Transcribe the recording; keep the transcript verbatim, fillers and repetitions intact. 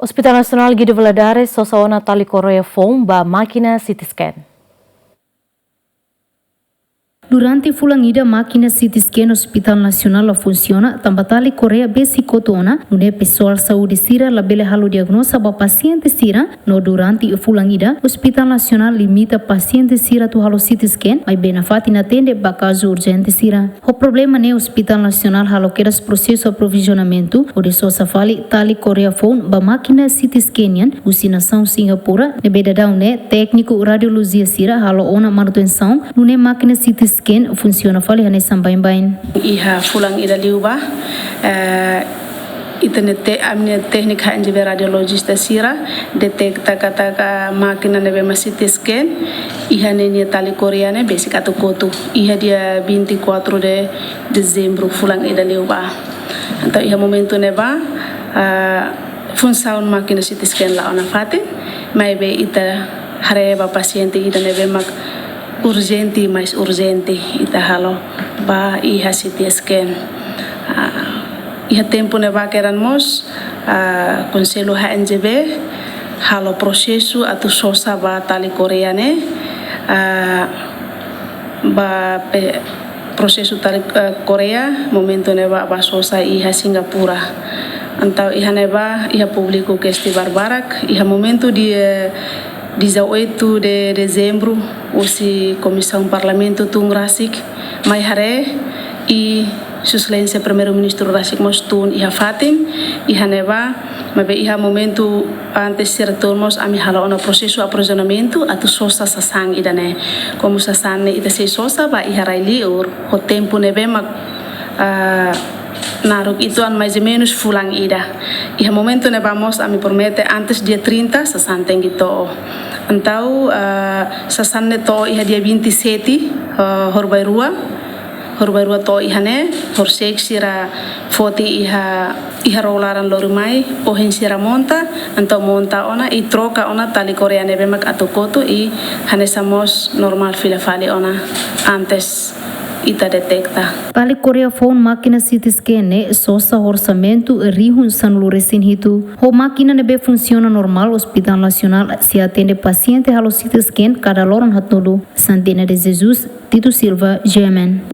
Hospital Nasionál Guido Valadares sosa ona tali koreia foun ba mákina C T scan. Durante fulan ida, mákina C T scan Hospital Nasionál la funsiona, tanba tali koreia besik kotu ona, nune'e pesoál saúde sira labele halo diagnóza ba pasiente sira, no durante fulan ida, Hospital Nasionál limita pasiente sira atu halo C T scan, maibé nafatin atende ba kazu urjente sira. Ho problema ne'e, Hospital Nasionál halo kedas prosesu aprovizionamentu, hodi sosa fali tali koreia foun ba mákina C T scan nian, husi nasaun Singapura, ne'ebé daudaun ne'e tékniku radiolojia sira halo ona manutensaun, nune'e mákina C T scan funsiona fali hanesan baibain. Iha fulan ida liubá, eh, ita-nia te-, ami-nia tékniku H N G V radiolojista sira deteta katak mákina ne'ebé mak C T scan iha ne'e nia tali koreia ne'e besik atu kotu, iha dia vinte e quatro de dezembro, fulan ida liubá. Entaun iha momentu ne'ebá, ah, funsaun mákina C T scan la'o nafatin, maibé ita haree ba pasiente ida ne'ebé mak urjente, mais urjente, ita halo ba iha C T scan. Ah, iha tempu ne'ebá kedan mós, ah, Konsellu H N G V halo prosesu atu sosa ba tali koreia ne'e, ah, ba pe-, prosesu tali, eh, koreia, momentu ne'ebá bá sosa iha Singapura. Entaun iha ne'ebá, iha públiku kesti barbarak, iha momentu dia, eh, dezoito de dezembro, husi Komisaun Parlamentu tun rasik mai haree, i Sua Exelénsia Primeiru-Ministru rasik mós tun iha fatin, iha ne'ebá, maibé iha momentu antes sira tun mós ami halo ona prosesu aprovizionamentu atu sosa sasán ida-ne'e. Komu sasán ne'e ita sei sosa ba iha rai-liur, ho tempu ne'ebé mak, ah, naruk uitoan mais ou menus fulan ida. Iha momentu ne'ebá mós ami promete antes dia trinta sasán tenke to'o. Entaun, ah, sasán ne'e to'o iha dia vinte e sete, ah, horbairua. Horbairua to'o iha ne'e, horisehik sira foti iha, iha ró laran lori mai, ohin sira monta, entaun monta ona i troka ona tali koreia ne'ebé mak atu kotu i hanesan mós normál fila fali ona antes ita deteta. Tali koreia foun mákina C T scan ne'e sosa ho orsamentu rihun sanulu-resin-hitu. Ho mákina ne'ebé funsiona normál, Hospital Nasionál sei atende pasiente halo C T scan kada loron haatnulu. Santina de Jesus, Tito Silva, G M N.